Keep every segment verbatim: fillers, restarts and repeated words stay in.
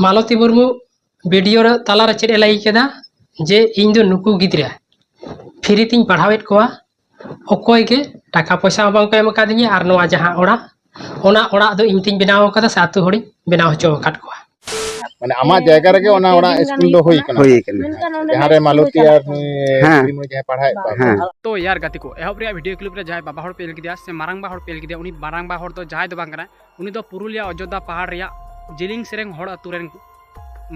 ᱢᱟᱞᱚᱛᱤ Murmu video ᱨᱮ ᱛᱟᱞᱟᱨᱮ ᱪᱮᱫ ᱮ ᱞᱟᱹᱭ ᱠᱮᱫᱟ? ᱡᱮ ᱤᱧ ᱫᱚ ᱱᱩᱠᱩ ᱜᱤᱫᱽᱨᱟᱹ ᱯᱷᱨᱤ ᱛᱤᱧ ᱯᱟᱲᱦᱟᱣᱮᱫ ᱠᱚᱣᱟ, ᱚᱠᱚᱭ ᱜᱮ ᱴᱟᱠᱟ ᱯᱚᱭᱥᱟ ᱦᱚᱸ ᱵᱟᱝ ᱠᱚ ᱮᱢ ᱟᱠᱟᱫᱤᱧᱟ, ᱟᱨ ᱱᱚᱣᱟ ᱡᱟᱦᱟᱸ ᱚᱲᱟᱜ, ᱚᱱᱟ ᱚᱲᱟᱜ ᱫᱚ ᱤᱧ ᱛᱤᱧ ᱵᱮᱱᱟᱣ ᱟᱠᱟᱫᱟ ᱥᱮ ᱟᱹᱛᱩ ᱦᱚᱲᱤᱧ ᱵᱮᱱᱟᱣ ᱦᱚᱪᱚ ᱟᱠᱟᱫ ᱠᱚᱣᱟ᱾ ᱢᱟᱱᱮ ᱟᱢᱟᱜ ᱡᱟᱭᱜᱟ ᱨᱮᱜᱮ ᱚᱱᱟ ᱚᱲᱟᱜ ᱥᱠᱩᱞ ᱫᱚ ᱦᱩᱭ ᱠᱟᱱᱟ᱾ ᱦᱩᱭ ᱠᱟᱱᱟ᱾ ᱡᱟᱦᱟᱸ ᱨᱮ ᱢᱟᱞᱚᱛᱤ ᱟᱨ ᱱᱩᱭ ᱦᱮᱸ᱾ ᱯᱨᱤᱢᱚ ᱡᱟᱦᱟᱸᱭ ᱯᱟᱲᱦᱟᱣᱮᱫ ᱠᱚᱣᱟ᱾ ᱦᱮᱸ᱾ ᱛᱚ ᱭᱟᱨ ᱜᱟᱛᱮ ᱠᱚ, ᱮᱦᱚᱵ ᱨᱮᱭᱟᱜ ᱵᱷᱤᱰᱤᱭᱳ ᱠᱞᱤᱯ ᱨᱮ ᱡᱟᱦᱟᱸᱭ ᱵᱟᱵᱟ ᱦᱚᱲ ᱯᱮ ᱧᱮᱞ ᱠᱮᱫᱮᱭᱟ ᱥᱮ ᱢᱟᱨᱟᱝᱵᱟ ᱦᱚᱲ ᱯᱮ ᱧᱮᱞ ᱠᱮᱫᱮᱭᱟ, ᱩᱱᱤ ᱢᱟᱨᱟᱝᱵᱟ ᱦᱚᱲ ᱫᱚ ᱡᱟᱦᱟᱸᱭ ᱫᱚ ᱵᱟᱝ ᱠᱟᱱᱟᱭ᱾ ᱩᱱᱤ ᱫᱚ ᱯᱩᱨᱩᱞᱤᱭᱟ ᱚᱡᱳᱫᱽᱫᱷᱟ ᱯᱟᱦᱟᱲ ᱨᱮᱭᱟᱜ ᱡᱤᱞᱤᱝ ᱥᱮᱨᱮᱝ ᱦᱚᱲ ᱟᱹᱛᱩ ᱨᱮᱱ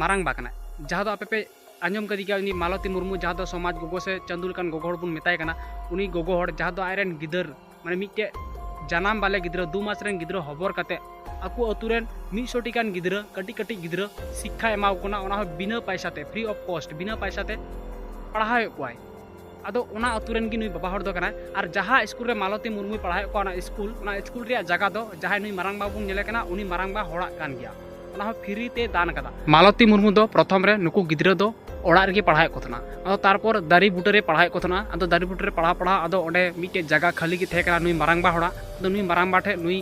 ᱢᱟᱨᱟᱝᱵᱟ ᱠᱟᱱᱟᱭ, ᱡᱟᱦᱟᱸ ᱫᱚ ᱟᱯᱮ ᱯᱮ ᱟᱸᱡᱚᱢ ᱠᱟᱫᱮ ᱜᱮᱭᱟ, ᱩᱱᱤ ᱢᱟᱞᱚᱛᱤ ᱢᱩᱨᱢᱩ, ᱡᱟᱦᱟᱸ ᱫᱚ ᱥᱚᱢᱟᱡᱽ ᱜᱚᱜᱚ ᱥᱮ ᱪᱟᱸᱫᱩ ᱞᱮᱠᱟᱱ ᱜᱚᱜᱚ ᱦᱚᱲ ᱵᱚᱱ ᱢᱮᱛᱟᱭ ᱠᱟᱱᱟ᱾ ᱩᱱᱤ ᱜᱚᱜᱚ ᱦᱚᱲ ᱡᱟᱦᱟᱸ ᱫᱚ ᱟᱡᱨᱮᱱ ᱜᱤᱫᱟᱹᱨ, ᱢᱟᱱᱮ ᱢᱤᱫᱴᱮᱡ ᱡᱟᱱᱟᱢ ᱵᱟᱞᱮ ᱜᱤᱫᱽᱨᱟᱹ, ᱫᱩ ᱢᱟᱥ ᱨᱮᱱ ᱜᱤᱫᱽᱨᱟᱹ ᱦᱚᱵᱚᱨ ᱠᱟᱛᱮ ᱟᱠᱚ ᱟᱹᱛᱩ ᱨᱮᱱ ᱢᱤᱫ ᱥᱚ ᱴᱤ ᱜᱟᱱ ᱜᱤᱫᱽᱨᱟᱹ, ᱠᱟᱹᱴᱤᱡ ᱠᱟᱹᱴᱤᱡ ᱜᱤᱫᱽᱨᱟᱹ ᱥᱤᱠᱠᱷᱟ ᱮᱢᱟᱣ ᱠᱚ ᱠᱟᱱᱟ, ᱚᱱᱟ ᱦᱚᱸ ᱵᱤᱱᱟᱹ ᱯᱟᱭᱥᱟ ᱛᱮ, ᱯᱷᱨᱤ ᱚᱯᱷ ᱠᱚᱥᱴ, ᱵᱤᱱᱟᱹ ᱯᱟᱭᱥᱟ ᱛᱮ ᱯᱟᱲᱦᱟᱣᱮᱫ ᱠᱚᱣᱟᱭ᱾ ᱟᱫᱚ ᱚᱱᱟ ᱟᱹᱛᱩ ᱨᱮᱱ ᱜᱮ ᱱᱩᱭ ᱵᱟᱵᱟ ᱦᱚᱲ ᱫᱚ ᱠᱟᱱᱟᱭ᱾ ᱟᱨ ᱡᱟᱦᱟᱸ ᱥᱠᱩᱞ ᱨᱮ ᱢᱟᱞᱚᱛᱤ ᱢᱩᱨᱢᱩᱭ ᱯᱟᱲᱦᱟᱣᱮᱫ ᱠᱚᱣᱟ, ᱚᱱᱟ ᱥᱠᱩᱞ, ᱚᱱᱟ ᱥᱠᱩᱞ ᱨᱮᱭᱟᱜ ᱡᱟᱭᱜᱟ ᱫᱚ ᱡᱟᱦᱟᱸᱭ ᱱᱩᱭ ᱢᱟᱨᱟᱝ ᱵᱟᱵᱟ ᱵᱚᱱ ᱧᱮᱞᱮ ᱠᱟᱱᱟ, ᱩᱱᱤ ᱢᱟᱨᱟᱝ ᱵᱟ ᱦᱚᱲᱟᱜ ᱠᱟᱱ ᱜᱮᱭᱟ, ᱚᱱᱟ ᱦᱚᱸ ᱯᱷᱨᱤ ᱛᱮ ᱫᱟᱱ ᱠᱟᱫᱟ᱾ ᱢᱟᱞᱚᱛᱤ ᱢᱩᱨᱢᱩ ᱫᱚ ᱯᱨᱚᱛᱷᱚᱢ ᱨᱮ ᱱᱩᱠᱩ ᱜᱤᱫᱽᱨᱟᱹ ᱫᱚ ᱚᱲᱟᱜ ᱨᱮᱜᱮ ᱯᱟᱲᱦᱟᱣᱮᱫ ᱠᱚ ᱛᱟᱦᱮᱱᱟ᱾ ᱟᱫᱚ ᱛᱟᱨᱯᱚᱨ ᱫᱟᱨᱮ ᱵᱩᱴᱟᱹ ᱨᱮ ᱯᱟᱲᱦᱟᱣᱮᱫ ᱠᱚ ᱛᱟᱦᱮᱱᱟ᱾ ᱟᱫᱚ ᱫᱟᱨᱮ ᱵᱩᱴᱟᱹ ᱨᱮ ᱯᱟᱲᱦᱟᱣ ᱯᱟᱲᱦᱟᱣ ᱟᱫᱚ ᱚᱸᱰᱮ ᱢᱤᱫᱴᱮᱡ ᱡᱟᱭᱜᱟ ᱠᱷᱟᱹᱞᱤ ᱜᱮ ᱛᱟᱦᱮᱸ ᱠᱟᱱᱟ ᱱᱩᱭ ᱢᱟᱨᱟᱝ ᱵᱟ ᱦᱚᱲᱟᱜ᱾ ᱟᱫᱚ ᱱᱩᱭ ᱢᱟᱨᱟᱝ ᱵᱟ ᱴᱷᱮᱡ ᱱᱩᱭ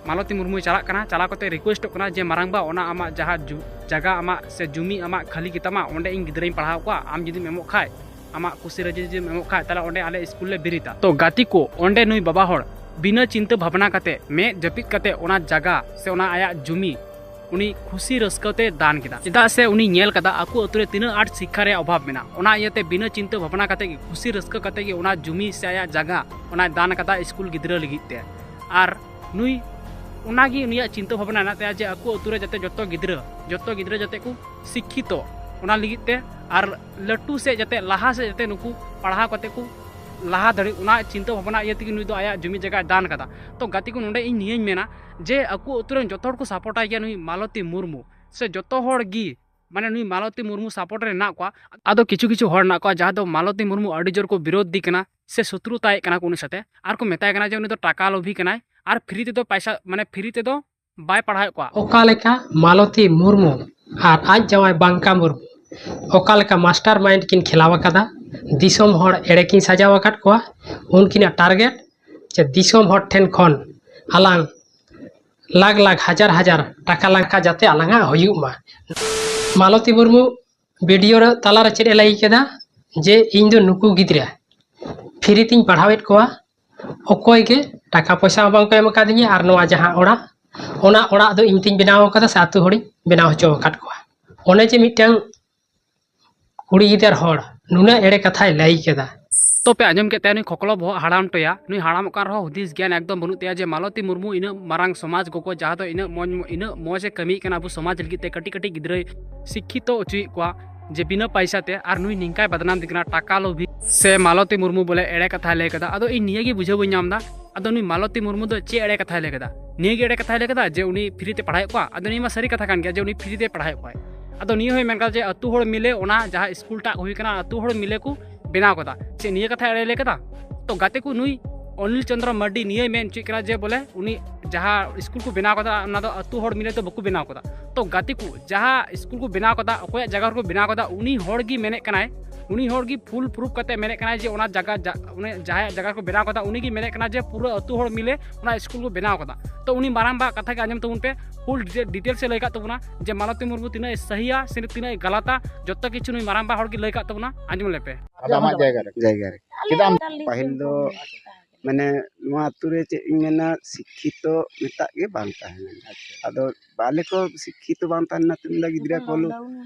ᱢᱟᱞᱚᱛᱤ ᱢᱩᱨᱢᱩᱭ ᱪᱟᱞᱟᱜ ᱠᱟᱱᱟ, ᱪᱟᱞᱟᱣ ᱠᱟᱛᱮ ᱨᱤᱠᱩᱭᱮᱥᱴᱚᱜ ᱠᱟᱱᱟ ᱡᱮ, "ᱢᱟᱨᱟᱝ ᱵᱟ, ᱚᱱᱟ ᱟᱢᱟᱜ ᱡᱟᱦᱟᱸ ᱡᱩ-, ᱡᱟᱭᱜᱟ ᱟᱢᱟᱜ ᱥᱮ ᱡᱩᱢᱤ ᱟᱢᱟᱜ ᱠᱷᱟᱹᱞᱤ ᱜᱮᱛᱟᱢᱟ, ᱚᱸᱰᱮ ᱤᱧ ᱜᱤᱫᱽᱨᱟᱹᱧ ᱯᱟᱲᱦᱟᱣ ᱠᱚᱣᱟ, ᱟᱢ ᱡᱩᱫᱤᱢ ᱮᱢᱚᱜ ᱠᱷᱟᱡ ᱟᱢᱟᱜ ᱠᱩᱥᱤ ᱨᱟᱹᱡᱤ ᱡᱩᱫᱤᱢ ᱮᱢᱚᱜ ᱠᱷᱟᱡ, ᱛᱟᱦᱞᱮ ᱚᱸᱰᱮ ᱟᱞᱮ ᱥᱠᱩᱞ ᱞᱮ ᱵᱮᱨᱮᱫᱟ᱾" ᱛᱚ ᱜᱟᱛᱮ ᱠᱚ, ᱚᱸᱰᱮ ᱱᱩᱭ ᱵᱟᱵᱟ ᱦᱚᱲ ᱵᱤᱱᱟᱹ ᱪᱤᱱᱛᱟᱹ ᱵᱷᱟᱵᱽᱱᱟ ᱠᱟᱛᱮ, ᱢᱮᱫ ᱡᱟᱹᱯᱤᱫ ᱠᱟᱛᱮ ᱚᱱᱟ ᱡᱟᱭᱜᱟ ᱥᱮ ᱚᱱᱟ ᱟᱭᱟᱜ ᱡᱩᱢᱤ ᱩᱱᱤ ᱠᱷᱩᱥᱤ ᱨᱟᱹᱥᱠᱟᱹ ᱛᱮ ᱫᱟᱱ ᱠᱮᱫᱟ, ᱪᱮᱫᱟᱜ ᱥᱮ ᱩᱱᱤ ᱧᱮᱞ ᱠᱟᱫᱟ ᱟᱠᱚ ᱟᱹᱛᱩ ᱨᱮ ᱛᱤᱱᱟᱹᱜ ᱟᱸᱴ ᱥᱤᱠᱠᱷᱟ ᱨᱮᱭᱟᱜ ᱚᱵᱷᱟᱵᱽ ᱢᱮᱱᱟᱜᱼᱟ᱾ ᱚᱱᱟ ᱤᱭᱟᱹᱛᱮ ᱵᱤᱱᱟᱹ ᱪᱤᱱᱛᱟᱹ ᱵᱷᱟᱵᱽᱱᱟ ᱠᱟᱛᱮ ᱜᱮ, ᱠᱷᱩᱥᱤ ᱨᱟᱹᱥᱠᱟᱹ ᱠᱟᱛᱮ ᱜᱮ ᱚᱱᱟ ᱡᱩᱢᱤ ᱥᱮ ᱟᱭᱟᱜ ᱡᱟᱭᱜᱟ ᱚᱱᱟᱭ ᱫᱟᱱ ᱠᱟᱫᱟ ᱥᱠᱩᱞ ᱜᱤᱫᱽᱨᱟᱹ ᱞᱟᱹᱜᱤᱫ ᱛᱮ᱾ ᱟᱨ ᱱᱩᱭ, ᱚᱱᱟᱜᱮ ᱩᱱᱤᱭᱟᱜ ᱪᱤᱱᱛᱟᱹ ᱵᱷᱟᱵᱽᱱᱟ ᱢᱮᱱᱟᱜ ᱛᱟᱭᱟ ᱡᱮ ᱟᱠᱚ ᱟᱹᱛᱩ ᱨᱮ ᱡᱟᱛᱮ ᱡᱚᱛᱚ ᱜᱤᱫᱽᱨᱟᱹ, ᱡᱚᱛᱚ ᱜᱤᱫᱽᱨᱟᱹ ᱡᱟᱛᱮ ᱠᱚ ᱥᱤᱠᱠᱷᱤᱛᱚ, ᱚᱱᱟ ᱞᱟᱹᱜᱤᱫ ᱛᱮ, ᱟᱨ ᱞᱟᱹᱴᱩ ᱥᱮᱫ ᱡᱟᱛᱮ, ᱞᱟᱦᱟ ᱥᱮᱫ ᱡᱟᱛᱮ ᱱᱩᱠᱩ ᱯᱟᱲᱦᱟᱣ ᱠᱟᱛᱮ ᱠᱚ ᱞᱟᱦᱟ ᱫᱟᱲᱮᱜ, ᱚᱱᱟ ᱪᱤᱱᱛᱟᱹ ᱵᱷᱟᱵᱽᱱᱟ ᱤᱭᱟᱹ ᱛᱮᱜᱮ ᱱᱩᱭ ᱫᱚ ᱟᱭᱟᱜ ᱡᱩᱢᱤ ᱡᱟᱭᱜᱟᱭ ᱫᱟᱱ ᱠᱟᱫᱟ᱾ ᱛᱚ ᱜᱟᱛᱮ ᱠᱚ, ᱱᱚᱰᱮ ᱤᱧ ᱱᱤᱭᱟᱹᱧ ᱢᱮᱱᱟ ᱡᱮ ᱟᱠᱚ ᱟᱹᱛᱩ ᱨᱮᱱ ᱡᱚᱛᱚ ᱦᱚᱲ ᱠᱚ ᱥᱟᱯᱳᱨᱴᱟᱭ ᱜᱮᱭᱟ ᱱᱩᱭ ᱢᱟᱞᱚᱛᱤ ᱢᱩᱨᱢᱩ, ᱥᱮ ᱡᱚᱛᱚ ᱦᱚᱲ ᱜᱮ, ᱢᱟᱱᱮ, ᱱᱩᱭ ᱢᱟᱞᱚᱛᱤ ᱢᱩᱨᱢᱩ ᱥᱟᱯᱳᱨᱴ ᱨᱮ ᱢᱮᱱᱟᱜ ᱠᱚᱣᱟ᱾ ᱟᱫᱚ ᱠᱤᱪᱷᱩ ᱠᱤᱪᱷᱩ ᱦᱚᱲ ᱢᱮᱱᱟᱜ ᱠᱚᱣᱟ ᱡᱟᱦᱟᱸ ᱫᱚ ᱢᱟᱞᱚᱛᱤ ᱢᱩᱨᱢᱩ ᱟᱹᱰᱤ ᱡᱳᱨ ᱠᱚ ᱵᱤᱨᱳᱫᱷᱤ ᱠᱟᱱᱟ ᱥᱮ ᱥᱚᱛᱨᱩᱛᱟᱭᱮᱫ ᱠᱟᱱᱟ ᱠᱚ ᱩᱱᱤ ᱥᱟᱛᱮ, ᱟᱨ ᱠᱚ ᱢᱮᱛᱟᱭ ᱠᱟᱱᱟ ᱡᱮ ᱩᱱᱤ ᱫᱚ ᱴᱟᱠᱟ ᱞᱳᱵᱷᱤ ᱠᱟᱱᱟᱭ, ᱟᱨ ᱯᱷᱨᱤ ᱛᱮᱫᱚ ᱯᱟᱭᱥᱟ, ᱢᱟᱱᱮ, ᱯᱷᱨᱤ ᱛᱮᱫᱚ ᱵᱟᱭ ᱯᱟᱲᱦᱟᱣᱮᱫ ᱠᱚᱣᱟ᱾ ᱚᱠᱟ ᱞᱮᱠᱟ ᱢᱟᱞᱚᱛᱤ ᱢᱩᱨᱢᱩ ᱟᱨ ᱟᱡ ᱡᱟᱶᱟᱭ ᱵᱟᱝᱠᱟ ᱢᱩᱨᱢᱩ ᱚᱠᱟ ᱞᱮᱠᱟ ᱢᱟᱥᱴᱟᱨ ᱢᱟᱭᱤᱱᱰ ᱠᱤᱱ ᱠᱷᱮᱞᱟᱣ ᱟᱠᱟᱫᱟ, ᱫᱤᱥᱚᱢ ᱦᱚᱲ ᱮᱲᱮ ᱠᱤᱱ ᱥᱟᱡᱟᱣ ᱟᱠᱟᱫ ᱠᱚᱣᱟ, ᱩᱱᱠᱤᱱᱟᱜ ᱴᱟᱨᱜᱮᱴ ᱡᱮ ᱫᱤᱥᱚᱢ ᱦᱚᱲ ᱴᱷᱮᱱ ᱠᱷᱚᱱ ᱟᱞᱟᱝ ᱞᱟᱠᱷ ᱞᱟᱠᱷ, ᱦᱟᱡᱟᱨ ᱦᱟᱡᱟᱨ ᱴᱟᱠᱟ ᱞᱟᱝᱠᱟ ᱡᱟᱛᱮ ᱟᱞᱟᱝᱟᱜ ᱦᱩᱭᱩᱜ ᱢᱟ᱾ ᱢᱟᱞᱚᱛᱤ ᱢᱩᱨᱢᱩ ᱵᱷᱤᱰᱤᱭᱳ ᱨᱮ ᱛᱟᱞᱟᱨᱮ ᱪᱮᱫ ᱮ ᱞᱟᱹᱭ ᱠᱮᱫᱟ? ᱡᱮ ᱤᱧ ᱫᱚ ᱱᱩᱠᱩ ᱜᱤᱫᱽᱨᱟᱹ ᱯᱷᱨᱤ ᱛᱤᱧ ᱯᱟᱲᱦᱟᱣᱮᱫ ᱠᱚᱣᱟ, ᱚᱠᱚᱭ ᱜᱮ ᱴᱟᱠᱟ ᱯᱚᱭᱥᱟ ᱦᱚᱸ ᱵᱟᱝ ᱠᱚ ᱮᱢ ᱟᱠᱟᱫᱤᱧᱟ, ᱟᱨ ᱱᱚᱣᱟ ᱡᱟᱦᱟᱸ ᱚᱲᱟᱜ, ᱚᱱᱟ ᱚᱲᱟᱜ ᱫᱚ ᱤᱧ ᱛᱤᱧ ᱵᱮᱱᱟᱣ ᱟᱠᱟᱫᱟ ᱥᱮ ᱟᱹᱛᱩ ᱦᱚᱲᱤᱧ ᱵᱮᱱᱟᱣ ᱦᱚᱪᱚ ᱟᱠᱟᱫ ᱠᱚᱣᱟ᱾ ᱚᱱᱮ ᱡᱮ ᱢᱤᱫᱴᱟᱝ ᱠᱩᱲᱤ ᱜᱤᱫᱟᱹᱨ ᱦᱚᱲ ᱱᱩᱱᱟᱹᱜ ᱮᱲᱮ ᱠᱟᱛᱷᱟᱭ ᱞᱟᱹᱭ ᱠᱮᱫᱟ᱾ ᱛᱚ ᱯᱮ ᱟᱸᱡᱚᱢ ᱠᱮᱫ ᱛᱟᱭᱟ ᱱᱩᱭ ᱠᱷᱚᱠᱞᱚ ᱵᱚᱦᱚᱜ ᱦᱟᱲᱟᱢ ᱴᱚᱭᱟ᱾ ᱱᱩᱭ ᱦᱟᱲᱟᱢᱚᱜ ᱠᱟᱱ ᱨᱮᱦᱚᱸ ᱦᱩᱫᱤᱥ ᱜᱮᱭᱟᱱ ᱮᱠᱫᱚᱢ ᱵᱟᱹᱱᱩᱜ ᱛᱟᱭᱟ ᱡᱮ ᱢᱟᱞᱚᱛᱤ ᱢᱩᱨᱢᱩ ᱤᱱᱟᱹᱜ ᱢᱟᱨᱟᱝ ᱥᱚᱢᱟᱡᱽ ᱜᱚᱜᱚ, ᱡᱟᱦᱟᱸ ᱫᱚ ᱤᱱᱟᱹᱜ ᱢᱚᱡᱽ, ᱤᱱᱟᱹᱜ ᱢᱚᱡᱽ ᱮ ᱠᱟᱹᱢᱤᱭᱮᱫ ᱠᱟᱱᱟ ᱟᱵᱚ ᱥᱚᱢᱟᱡᱽ ᱞᱟᱹᱜᱤᱫ ᱛᱮ, ᱠᱟᱹᱴᱤᱡ ᱠᱟᱹᱴᱤᱡ ᱜᱤᱫᱽᱨᱟᱹᱭ ᱥᱤᱠᱠᱷᱤᱛᱚ ᱦᱚᱪᱚᱭᱮᱫ ᱠᱚᱣᱟ ᱡᱮ ᱵᱤᱱᱟᱹ ᱯᱟᱭᱥᱟ ᱛᱮ, ᱟᱨ ᱱᱩᱭ ᱱᱤᱝᱠᱟᱭ ᱵᱟᱫᱱᱟᱢ ᱫᱤ ᱠᱟᱱᱟ ᱴᱟᱠᱟ ᱞᱳᱵᱷᱤ᱾ ᱥᱮ ᱢᱟᱞᱚᱛᱤ ᱢᱩᱨᱢᱩ ᱵᱚᱞᱮ ᱮᱲᱮ ᱠᱟᱛᱷᱟᱭ ᱞᱟᱹᱭ ᱠᱟᱫᱟ᱾ ᱟᱫᱚ ᱤᱧ ᱱᱤᱭᱟᱹ ᱜᱮ ᱵᱩᱡᱷᱟᱹᱣ ᱵᱟᱹᱧ ᱧᱟᱢ ᱮᱫᱟ, ᱟᱫᱚ ᱱᱩᱭ ᱢᱟᱞᱚᱛᱤ ᱢᱩᱨᱢᱩ ᱫᱚ ᱪᱮᱫ ᱮᱲᱮ ᱠᱟᱛᱷᱟᱭ ᱞᱟᱹᱭ ᱠᱟᱫᱟ? ᱱᱤᱭᱟᱹ ᱜᱮ ᱮᱲᱮ ᱠᱟᱛᱷᱟᱭ ᱞᱟᱹᱭ ᱠᱟᱫᱟ ᱡᱮ ᱩᱱᱤ ᱯᱷᱨᱤ ᱛᱮ ᱯᱟᱲᱦᱟᱣᱮᱫ ᱠᱚᱣᱟ? ᱟᱫᱚ ᱱᱤᱭᱟᱹ ᱢᱟ ᱥᱟᱹᱨᱤ ᱠᱟᱛᱷᱟ ᱠᱟᱱ ᱜᱮᱭᱟ ᱡᱮ ᱩᱱᱤ ᱯᱷᱨᱤ ᱛᱮ ᱯᱟᱲᱦᱟᱣᱮᱫ ᱠᱚᱣᱟᱭ᱾ ᱟᱫᱚ ᱱᱤᱭᱟᱹ ᱦᱚᱸᱭ ᱢᱮᱱ ᱠᱟᱫᱟ ᱡᱮ ᱟᱹᱛᱩ ᱦᱚᱲ ᱢᱤᱞᱮ ᱚᱱᱟ ᱡᱟᱦᱟᱸ ᱥᱠᱩᱞ ᱴᱟᱜ ᱦᱩᱭ ᱠᱟᱱᱟ, ᱟᱹᱛᱩ ᱦᱚᱲ ᱢᱤᱞᱮ ᱠᱚ ᱵᱮᱱᱟᱣ ᱠᱟᱫᱟ᱾ ᱪᱮᱫ ᱱᱤᱭᱟᱹ ᱠᱟᱛᱷᱟ ᱮᱲᱮ ᱞᱟᱹᱭ ᱠᱟᱫᱟ? ᱛᱚ ᱜᱟᱛᱮ ᱠᱚ, ᱱᱩᱭ ᱚᱱᱤᱞ ᱪᱚᱱᱫᱨᱚ ᱢᱟᱨᱰᱤ ᱱᱤᱭᱟᱹᱭ ᱢᱮᱱ ᱦᱚᱪᱚᱭᱮᱫ ᱠᱟᱱᱟ ᱡᱮ ᱵᱚᱞᱮ ᱩᱱᱤ ᱡᱟᱦᱟᱸ ᱥᱠᱩᱞ ᱠᱚ ᱵᱮᱱᱟᱣ ᱠᱟᱫᱟ, ᱚᱱᱟ ᱫᱚ ᱟᱹᱛᱩ ᱦᱚᱲ ᱢᱤᱞᱮ ᱫᱚ ᱵᱟᱠᱚ ᱵᱮᱱᱟᱣ ᱠᱟᱫᱟ᱾ ᱛᱚ ᱜᱟᱛᱮ ᱠᱚ, ᱡᱟᱦᱟᱸ ᱥᱠᱩᱞ ᱠᱚ ᱵᱮᱱᱟᱣ ᱠᱟᱫᱟ, ᱚᱠᱚᱭᱟᱜ ᱡᱟᱭᱜᱟ ᱨᱮᱠᱚ ᱵᱮᱱᱟᱣ ᱠᱟᱫᱟ, ᱩᱱᱤ ᱦᱚᱲ ᱜᱮ ᱢᱮᱱᱮᱫ ᱠᱟᱱᱟᱭ, ᱩᱱᱤ ᱦᱚᱲ ᱜᱮ ᱯᱷᱩᱞ ᱯᱨᱩᱯᱷ ᱠᱟᱛᱮ ᱢᱮᱱᱮᱫ ᱠᱟᱱᱟᱭ ᱡᱮ ᱚᱱᱟ ᱡᱟᱭᱜᱟ, ᱡᱟ-, ᱚᱱᱮ ᱡᱟᱦᱟᱸᱭᱟᱜ ᱡᱟᱭᱜᱟ ᱨᱮᱠᱚ ᱵᱮᱱᱟᱣ ᱠᱟᱫᱟ, ᱩᱱᱤ ᱜᱮ ᱢᱮᱱᱮᱫ ᱠᱟᱱᱟ ᱡᱮ ᱯᱩᱨᱟᱹ ᱟᱹᱛᱩ ᱦᱚᱲ ᱢᱤᱞᱮ ᱚᱱᱟ ᱥᱠᱩᱞ ᱠᱚ ᱵᱮᱱᱟᱣ ᱠᱟᱫᱟ᱾ ᱛᱚ ᱩᱱᱤ ᱢᱟᱨᱟᱝ ᱵᱟᱜ ᱠᱟᱛᱷᱟ ᱜᱮ ᱟᱸᱡᱚᱢ ᱛᱟᱵᱚᱱ ᱯᱮ, ᱯᱷᱩᱞ ᱰᱤᱴᱮᱞᱥ ᱮ ᱞᱟᱹᱭ ᱠᱟᱜ ᱛᱟᱵᱚᱱᱟ ᱡᱮ ᱢᱟᱞᱚᱛᱤ ᱢᱩᱨᱢᱩ ᱛᱤᱱᱟᱹᱜ ᱮ ᱥᱟᱹᱦᱤᱭᱟ ᱥᱮ ᱛᱤᱱᱟᱹᱜ ᱮ ᱜᱟᱞᱟᱛᱟ, ᱡᱚᱛᱚ ᱠᱤᱪᱷᱩ ᱱᱩᱭ ᱢᱟᱨᱟᱝ ᱵᱟᱜ ᱦᱚᱲ ᱜᱮ ᱞᱟᱹᱭ ᱠᱟᱜ ᱛᱟᱵᱚᱱᱟ, ᱟᱸᱡᱚᱢ ᱞᱮᱯᱮ᱾ ᱟᱫᱚ ᱟᱢᱟᱜ ᱡᱟᱭᱜᱟ ᱨᱮ᱾ ᱡᱟᱭᱜᱟ ᱨᱮ᱾ ᱪᱮᱫᱟᱜ ᱮᱢ ᱯᱟᱹᱦᱤᱞ ᱫᱚ ᱢᱟᱱᱮ ᱱᱚᱣᱟ ᱟᱹᱛᱩ ᱨᱮ ᱪᱮᱫ ᱤᱧ ᱢᱮᱱᱟ, ᱥᱤᱠᱠᱷᱤᱛᱚ ᱢᱮᱛᱟᱜ ᱜᱮ ᱵᱟᱝ ᱛᱟᱦᱮᱸ ᱞᱮᱱᱟ᱾ ᱟᱫᱚ ᱟᱞᱮ ᱠᱚ ᱥᱤᱠᱠᱷᱤᱛᱚ ᱵᱟᱝ ᱛᱟᱦᱮᱸ ᱞᱮᱱᱟ, ᱛᱩᱢᱫᱟᱜ ᱜᱤᱫᱽᱨᱟᱹ ᱠᱚ ᱞᱩ-,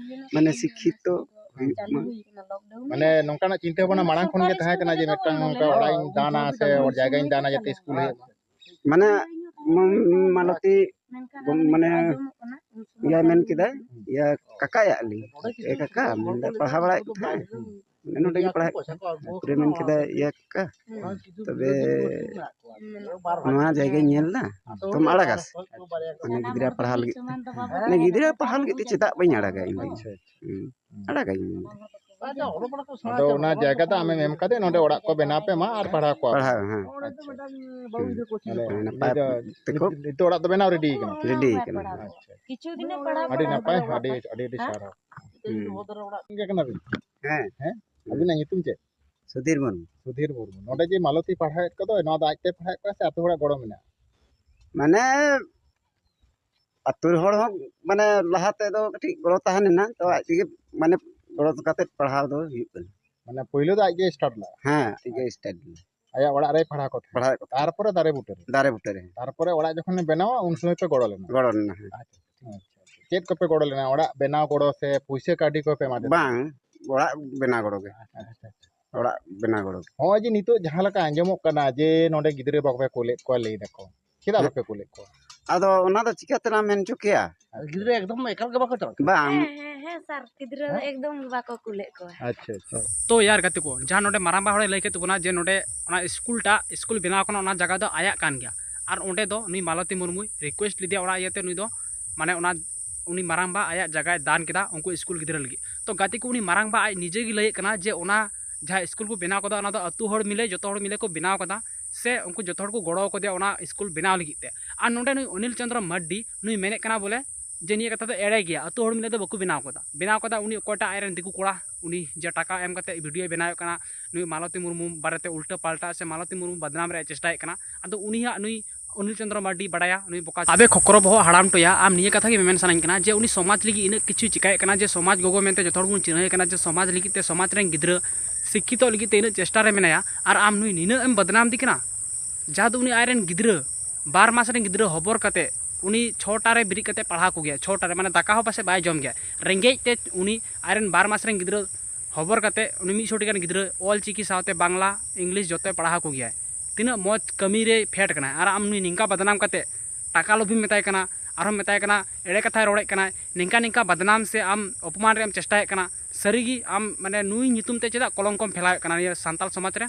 ᱢᱟᱱᱮ ᱥᱤᱠᱠᱷᱤᱛᱚ ᱦᱩᱭᱩᱜ ᱢᱟ᱾ ᱢᱟᱱᱮ ᱱᱚᱝᱠᱟᱱᱟᱜ ᱪᱤᱱᱛᱟᱹ ᱵᱷᱟᱵᱽᱱᱟ ᱢᱟᱲᱟᱝ ᱠᱷᱚᱱ ᱜᱮ ᱛᱟᱦᱮᱸ ᱠᱟᱱᱟ ᱡᱮ ᱢᱤᱫᱴᱟᱝ ᱱᱚᱝᱠᱟ ᱚᱲᱟᱜ ᱤᱧ ᱫᱟᱱᱟ ᱥᱮ ᱡᱟᱭᱜᱟᱧ ᱫᱟᱱᱟ ᱡᱟᱛᱮ ᱥᱠᱩᱞ ᱦᱩᱭᱩᱜ ᱢᱟ᱾ ᱢᱟᱱᱮ ᱢ-, ᱢᱟᱞᱚᱛᱤ ᱢᱟᱱᱮ ᱤᱭᱟᱹ ᱢᱮᱱ ᱠᱮᱫᱟᱭ, ᱤᱭᱟᱹ ᱠᱟᱠᱟᱭᱟᱜ ᱞᱤᱧ, ᱮ ᱠᱟᱠᱟ, ᱢᱮᱱᱫᱟ ᱯᱟᱲᱦᱟᱣ ᱵᱟᱲᱟᱭᱮᱫ ᱠᱚ ᱛᱟᱦᱮᱸᱫ, ᱢᱟᱱᱮ ᱱᱚᱰᱮ ᱜᱮ ᱯᱟᱲᱦᱟᱜ ᱠᱟᱱᱟ᱾ ᱛᱟᱨᱯᱚᱨᱮ ᱢᱮᱱ ᱠᱮᱫᱟᱭ, ᱤᱭᱟᱹ ᱠᱟᱠᱟ, ᱛᱚᱵᱮ ᱱᱚᱣᱟ ᱡᱟᱭᱜᱟᱧ ᱧᱮᱞ ᱮᱫᱟ, ᱛᱚᱢ ᱟᱲᱟᱜᱟ ᱥᱮ? ᱢᱟᱱᱮ ᱜᱤᱫᱽᱨᱟᱹ ᱯᱟᱲᱦᱟᱣ ᱞᱟᱹᱜᱤᱫ ᱛᱮ, ᱢᱟᱱᱮ ᱜᱤᱫᱽᱨᱟᱹ ᱯᱟᱲᱦᱟᱣ ᱞᱟᱹᱜᱤᱫ ᱛᱮ ᱪᱮᱫᱟᱜ ᱵᱟᱹᱧ ᱟᱲᱟᱜᱟ ᱤᱧ ᱫᱚ? ᱦᱩᱸ, ᱟᱲᱟᱜᱟᱹᱧ ᱢᱮᱱᱫᱟ᱾ ᱟᱫᱚ ᱚᱱᱟ ᱡᱟᱭᱜᱟ ᱫᱚ ᱟᱢᱮᱢ ᱮᱢ ᱠᱟᱫᱮ, ᱱᱚᱰᱮ ᱚᱲᱟᱜ ᱠᱚ ᱵᱮᱱᱟᱣ ᱯᱮ ᱢᱟ ᱟᱨ ᱯᱟᱲᱦᱟᱣ ᱠᱚᱣᱟ ᱯᱮ᱾ ᱯᱟᱲᱦᱟᱣ, ᱦᱮᱸ᱾ ᱟᱪᱪᱷᱟ᱾ ᱢᱟᱱᱮ ᱱᱟᱯᱟᱭ ᱱᱤᱛ ᱫᱚ, ᱛᱮᱠᱚ ᱱᱤᱛ, ᱱᱤᱛ ᱫᱚ ᱚᱲᱟᱜ ᱫᱚ ᱵᱮᱱᱟᱣ ᱨᱮᱰᱤ ᱠᱟᱱᱟ? ᱨᱮᱰᱤ ᱠᱟᱱᱟ᱾ ᱟᱹᱰᱤ ᱱᱟᱯᱟᱭ, ᱟᱹᱰᱤ, ᱟᱹᱰᱤ, ᱟᱹᱰᱤ ᱥᱟᱨᱦᱟᱣ᱾ ᱦᱩᱸ᱾ ᱜᱮ ᱠᱟᱱᱟ ᱵᱤᱱ? ᱦᱮᱸ᱾ ᱦᱮᱸ? ᱦᱩᱸ᱾ ᱟᱹᱵᱤᱱᱟᱜ ᱧᱩᱛᱩᱢ ᱪᱮᱫ? ᱥᱩᱫᱷᱤᱨ ᱢᱩᱨᱢᱩ᱾ ᱥᱩᱫᱷᱤᱨ ᱢᱩᱨᱢᱩ᱾ ᱱᱚᱰᱮ ᱡᱮ ᱢᱟᱞᱚᱛᱤ ᱯᱟᱲᱦᱟᱣᱮᱫ ᱠᱚᱫᱚ, ᱱᱚᱣᱟ ᱫᱚ ᱟᱡᱛᱮ ᱯᱟᱲᱦᱟᱣᱮᱫ ᱠᱚᱣᱟ ᱥᱮ ᱟᱛᱳ ᱦᱚᱲᱟᱜ ᱜᱚᱲᱚ ᱢᱮᱱᱟᱜᱼᱟ? ᱢᱟᱱᱮ ᱟᱹᱛᱩ ᱦᱚᱲ ᱦᱚᱸ ᱢᱟᱱᱮ ᱞᱟᱦᱟ ᱛᱮᱫᱚ ᱠᱟᱹᱴᱤᱡ ᱜᱚᱲᱚ ᱛᱟᱦᱮᱸ ᱞᱮᱱᱟ, ᱛᱚ ᱟᱡ ᱛᱮᱜᱮ ᱢᱟᱱᱮ ᱜᱚᱲᱚ ᱠᱟᱛᱮ ᱯᱟᱲᱦᱟᱣ ᱫᱚ ᱦᱩᱭᱩᱜ ᱠᱟᱱᱟ᱾ ᱢᱟᱱᱮ ᱯᱳᱭᱞᱳ ᱫᱚ ᱟᱡ ᱜᱮ ᱥᱴᱟᱨᱴ ᱞᱮᱫᱟ? ᱦᱮᱸ, ᱟᱡ ᱜᱮ ᱥᱴᱟᱨᱴ ᱞᱮᱫᱟ᱾ ᱟᱭᱟᱜ ᱚᱲᱟᱜ ᱨᱮᱭ ᱯᱟᱲᱦᱟᱣ ᱠᱚ ᱛᱟᱦᱮᱸᱫ? ᱯᱟᱲᱦᱟᱣᱮᱫ ᱠᱚ ᱛᱟᱦᱮᱸᱫ᱾ ᱛᱟᱨᱯᱚᱨᱮ ᱫᱟᱨᱮ ᱵᱩᱴᱟᱹ ᱨᱮ? ᱫᱟᱨᱮ ᱵᱩᱴᱟᱹ ᱨᱮ᱾ ᱛᱟᱨᱯᱚᱨᱮ ᱚᱲᱟᱜ ᱡᱚᱠᱷᱚᱱ ᱮ ᱵᱮᱱᱟᱣᱟ, ᱩᱱ ᱥᱚᱢᱚᱭ ᱯᱮ ᱜᱚᱲᱚ ᱞᱮᱱᱟ? ᱜᱚᱲᱚ ᱞᱮᱱᱟ, ᱦᱮᱸ᱾ ᱟᱪᱪᱷᱟ, ᱟᱪᱪᱷᱟ᱾ ᱪᱮᱫ ᱠᱚᱯᱮ ᱜᱚᱲᱚ ᱞᱮᱱᱟ? ᱚᱲᱟᱜ ᱵᱮᱱᱟᱣ ᱜᱚᱲᱚ ᱥᱮ ᱯᱩᱭᱥᱟᱹ ᱠᱟᱹᱣᱰᱤ ᱠᱚᱯᱮ ᱮᱢᱟ ᱫᱮ ᱛᱟᱦᱮᱸᱫ? ᱵᱟᱝ, ᱚᱲᱟᱜ ᱵᱮᱱᱟᱣ ᱜᱚᱲᱚ ᱜᱮ᱾ ᱟᱪᱪᱷᱟ, ᱟᱪᱪᱷᱟ᱾ ᱚᱲᱟᱜ ᱵᱮᱱᱟᱣ ᱜᱚᱲᱚ ᱜᱮ᱾ ᱦᱚᱸᱜᱼᱚᱭ ᱡᱮ ᱱᱤᱛᱚᱜ ᱡᱟᱦᱟᱸ ᱞᱮᱠᱟ ᱟᱸᱡᱚᱢᱚᱜ ᱠᱟᱱᱟ ᱡᱮ ᱱᱚᱰᱮ ᱜᱤᱫᱽᱨᱟᱹ ᱵᱟᱯᱮ ᱠᱳᱞᱮᱫ ᱠᱚᱣᱟ, ᱞᱟᱹᱭ ᱫᱟᱠᱚ, ᱪᱮᱫᱟᱜ ᱦᱮᱸ? ᱵᱟᱯᱮ ᱠᱳᱞᱮᱫ ᱠᱚᱣᱟ? ᱟᱫᱚ ᱚᱱᱟ ᱫᱚ ᱪᱤᱠᱟᱹᱛᱮ ᱞᱟᱝ ᱢᱮᱱ ᱦᱚᱪᱚ ᱠᱮᱭᱟ? ᱜᱤᱫᱽᱨᱟᱹ ᱮᱠᱫᱚᱢ ᱮᱠᱟᱞ ᱜᱮ ᱵᱟᱠᱚ ᱪᱟᱞᱟᱜ ᱠᱟᱱᱟ᱾ ᱵᱟᱝ᱾ ᱦᱮᱸ, ᱦᱮᱸ, ᱦᱮᱸ, ᱥᱟᱨ, ᱜᱤᱫᱽᱨᱟᱹ ᱦᱮᱸ? ᱮᱠᱫᱚᱢ ᱜᱮ ᱵᱟᱠᱚ ᱠᱩᱞᱮᱫ ᱠᱚᱣᱟ᱾ ᱟᱪᱪᱷᱟ, ᱟᱪᱪᱷᱟ᱾ ᱛᱚ ᱭᱟᱨ ᱜᱟᱛᱮ ᱠᱚ, ᱡᱟᱦᱟᱸ ᱱᱚᱰᱮ ᱢᱟᱨᱟᱝᱵᱟ ᱦᱚᱲᱮ ᱞᱟᱹᱭ ᱠᱮᱫ ᱛᱟᱵᱚᱱᱟ ᱡᱮ ᱱᱚᱰᱮ ᱚᱱᱟ ᱥᱠᱩᱞ ᱴᱟᱜ, ᱥᱠᱩᱞ ᱵᱮᱱᱟᱣ ᱠᱟᱱᱟ, ᱚᱱᱟ ᱡᱟᱭᱜᱟ ᱫᱚ ᱟᱭᱟᱜ ᱠᱟᱱ ᱜᱮᱭᱟ᱾ ᱟᱨ ᱚᱸᱰᱮ ᱫᱚ ᱱᱩᱭ ᱢᱟᱞᱚᱛᱤ ᱢᱩᱨᱢᱩᱭ ᱨᱤᱠᱩᱭᱮᱥᱴ ᱞᱮᱫᱮᱭᱟ ᱚᱲᱟᱜ ᱤᱭᱟᱹᱛᱮ, ᱱᱩᱭ ᱫᱚ ᱢᱟᱱᱮ ᱚᱱᱟ, ᱩᱱᱤ ᱢᱟᱨᱟᱝᱵᱟ ᱟᱭᱟᱜ ᱡᱟᱭᱜᱟᱭ ᱫᱟᱱ ᱠᱮᱫᱟ ᱩᱱᱠᱩ ᱥᱠᱩᱞ ᱜᱤᱫᱽᱨᱟᱹ ᱞᱟᱹᱜᱤᱫ᱾ ᱛᱚ ᱜᱟᱛᱮ ᱠᱚ, ᱩᱱᱤ ᱢᱟᱨᱟᱝᱵᱟ ᱟᱡ ᱱᱤᱡᱮ ᱜᱮ ᱞᱟᱹᱭᱮᱫ ᱠᱟᱱᱟ ᱡᱮ ᱚᱱᱟ ᱡᱟᱦᱟᱸ ᱥᱠᱩᱞ ᱠᱚ ᱵᱮᱱᱟᱣ ᱠᱟᱫᱟ, ᱚᱱᱟ ᱫᱚ ᱟᱹᱛᱩ ᱦᱚᱲ ᱢᱤᱞᱮ, ᱡᱚᱛᱚ ᱦᱚᱲ ᱢᱤᱞᱮ ᱠᱚ ᱵᱮᱱᱟᱣ ᱠᱟᱫᱟ, ᱥᱮ ᱩᱱᱠᱩ ᱡᱚᱛᱚ ᱦᱚᱲ ᱠᱚ ᱜᱚᱲᱚ ᱠᱟᱫᱮᱭᱟ ᱚᱱᱟ ᱥᱠᱩᱞ ᱵᱮᱱᱟᱣ ᱞᱟᱹᱜᱤᱫ ᱛᱮ᱾ ᱟᱨ ᱱᱚᱰᱮ ᱱᱩᱭ ᱚᱱᱤᱞ ᱪᱚᱸᱫᱽᱨᱚ ᱢᱟᱨᱰᱤ ᱱᱩᱭ ᱢᱮᱱᱮᱫ ᱠᱟᱱᱟ ᱵᱚᱞᱮ ᱡᱮ ᱱᱤᱭᱟᱹ ᱠᱟᱛᱷᱟ ᱫᱚ ᱮᱲᱮ ᱜᱮᱭᱟ, ᱟᱹᱛᱩ ᱦᱚᱲ ᱢᱤᱞᱮ ᱫᱚ ᱵᱟᱠᱚ ᱵᱮᱱᱟᱣ ᱠᱟᱫᱟ᱾ ᱵᱮᱱᱟᱣ ᱠᱟᱫᱟ ᱩᱱᱤ ᱚᱠᱚᱭᱴᱟᱜ ᱟᱡᱨᱮᱱ ᱫᱤᱠᱩ ᱠᱚᱲᱟ, ᱩᱱᱤ ᱡᱮ ᱴᱟᱠᱟ ᱮᱢ ᱠᱟᱛᱮ ᱵᱷᱤᱰᱤᱭᱳᱭ ᱵᱮᱱᱟᱣᱮᱫ ᱠᱟᱱᱟ, ᱱᱩᱭ ᱢᱟᱞᱚᱛᱤ ᱢᱩᱨᱢᱩ ᱵᱟᱨᱮᱛᱮ ᱩᱞᱴᱟᱹ ᱯᱟᱞᱴᱟ ᱥᱮ ᱢᱟᱞᱚᱛᱤ ᱢᱩᱨᱢᱩ ᱵᱟᱫᱱᱟᱢ ᱨᱮᱭᱟᱜ ᱪᱮᱥᱴᱟᱭᱮᱫ ᱠᱟᱱᱟ᱾ ᱟᱫᱚ ᱩᱱᱤᱭᱟᱜ ᱱᱩᱭ ᱚᱱᱤᱞ ᱪᱚᱸᱫᱽᱨᱚ ᱢᱟᱨᱰᱤ ᱵᱟᱰᱟᱭᱟ, ᱱᱩᱭ ᱵᱚᱠᱟ ᱟᱵᱮ ᱠᱷᱚᱠᱨᱚ ᱵᱚᱦᱚᱜ ᱦᱟᱲᱟᱢ ᱴᱚᱭᱟ, ᱟᱢ ᱱᱤᱭᱟᱹ ᱠᱟᱛᱷᱟ ᱜᱮ ᱢᱮᱢᱮᱱ ᱥᱟᱱᱟᱧ ᱠᱟᱱᱟ ᱡᱮ ᱩᱱᱤ ᱥᱚᱢᱟᱡᱽ ᱞᱟᱹᱜᱤᱫ ᱤᱱᱟᱹᱜ ᱠᱤᱪᱷᱩᱭ ᱪᱤᱠᱟᱭᱮᱫ ᱠᱟᱱᱟ, ᱡᱮ ᱥᱚᱢᱟᱡᱽ ᱜᱚᱜᱚ ᱢᱮᱱᱛᱮ ᱡᱚᱛᱚ ᱦᱚᱲ ᱵᱚᱱ ᱪᱤᱱᱦᱟᱹᱣᱮ ᱠᱟᱱᱟ, ᱡᱮ ᱥᱚᱢᱟᱡᱽ ᱞᱟᱹᱜᱤᱫ ᱛᱮ, ᱥᱚᱢᱟᱡᱽ ᱨᱮᱱ ᱜᱤᱫᱽᱨᱟᱹ ᱥᱤᱠᱠᱷᱤᱛᱚᱜ ᱞᱟᱹᱜᱤᱫ ᱛᱮ ᱤᱱᱟᱹᱜ ᱪᱮᱥᱴᱟ ᱨᱮ ᱢᱮᱱᱟᱭᱟ, ᱟᱨ ᱟᱢ ᱱᱩᱭ ᱱᱤᱱᱟᱹᱜ ᱮᱢ ᱵᱚᱫᱱᱟᱢ ᱫᱤ ᱠᱟᱱᱟ? ᱡᱟᱦᱟᱸ ᱫᱚ ᱩᱱᱤ ᱟᱡᱨᱮᱱ ᱜᱤᱫᱽᱨᱟᱹ, ᱵᱟᱨ ᱢᱟᱥ ᱨᱮᱱ ᱜᱤᱫᱽᱨᱟᱹ ᱦᱚᱵᱚᱨ ᱠᱟᱛᱮ ᱩᱱᱤ ᱪᱷᱚᱴᱟ ᱨᱮ ᱵᱮᱨᱮᱫ ᱠᱟᱛᱮ ᱯᱟᱲᱦᱟᱣ ᱠᱚᱜᱮᱭᱟ, ᱪᱷᱚᱴᱟ ᱨᱮ, ᱢᱟᱱᱮ ᱫᱟᱠᱟ ᱦᱚᱸ ᱯᱟᱥᱮᱡ ᱵᱟᱭ ᱡᱚᱢ ᱜᱮᱭᱟ, ᱨᱮᱸᱜᱮᱡ ᱛᱮ ᱩᱱᱤ ᱟᱡᱨᱮᱱ ᱵᱟᱨ ᱢᱟᱥ ᱨᱮᱱ ᱜᱤᱫᱽᱨᱟᱹ ᱦᱚᱵᱚᱨ ᱠᱟᱛᱮ ᱩᱱᱤ ᱢᱤᱫ ᱥᱚ ᱴᱤ ᱜᱟᱱ ᱜᱤᱫᱽᱨᱟᱹ ᱚᱞ ᱪᱤᱠᱤ ᱥᱟᱶᱛᱮ ᱵᱟᱝᱞᱟ, ᱤᱝᱞᱤᱥ ᱡᱚᱛᱚᱭ ᱯᱟᱲᱦᱟᱣ ᱠᱚᱜᱮᱭᱟᱭ᱾ ᱛᱤᱱᱟᱹᱜ ᱢᱚᱡᱽ ᱠᱟᱹᱢᱤ ᱨᱮ ᱯᱷᱮᱰ ᱠᱟᱱᱟᱭ, ᱟᱨ ᱟᱢ ᱱᱩᱭ ᱱᱤᱝᱠᱟ ᱵᱟᱫᱱᱟᱢ ᱠᱟᱛᱮ ᱴᱟᱠᱟ ᱞᱳᱵᱷᱤᱢ ᱢᱮᱛᱟᱭ ᱠᱟᱱᱟ, ᱟᱨᱦᱚᱸ ᱢᱮᱛᱟᱭ ᱠᱟᱱᱟ ᱮᱲᱮ ᱠᱟᱛᱷᱟᱭ ᱨᱚᱲᱮᱫ ᱠᱟᱱᱟᱭ, ᱱᱤᱝᱠᱟ ᱱᱤᱝᱠᱟ ᱵᱟᱫᱱᱟᱢ ᱥᱮ ᱟᱢ ᱚᱯᱚᱢᱟᱱ ᱨᱮᱭᱟᱜ ᱮᱢ ᱪᱮᱥᱴᱟᱭᱮᱫ ᱠᱟᱱᱟ᱾ ᱥᱟᱹᱨᱤᱜᱮ ᱟᱢ ᱢᱟᱱᱮ ᱱᱩᱭ ᱧᱩᱛᱩᱢ ᱛᱮ ᱪᱮᱫᱟᱜ ᱠᱚᱞᱚᱝᱠᱚᱢ ᱯᱷᱮᱞᱟᱣᱮᱫ ᱠᱟᱱᱟ ᱱᱤᱭᱟᱹ ᱥᱟᱱᱛᱟᱲ ᱥᱚᱢᱟᱡᱽ ᱨᱮ?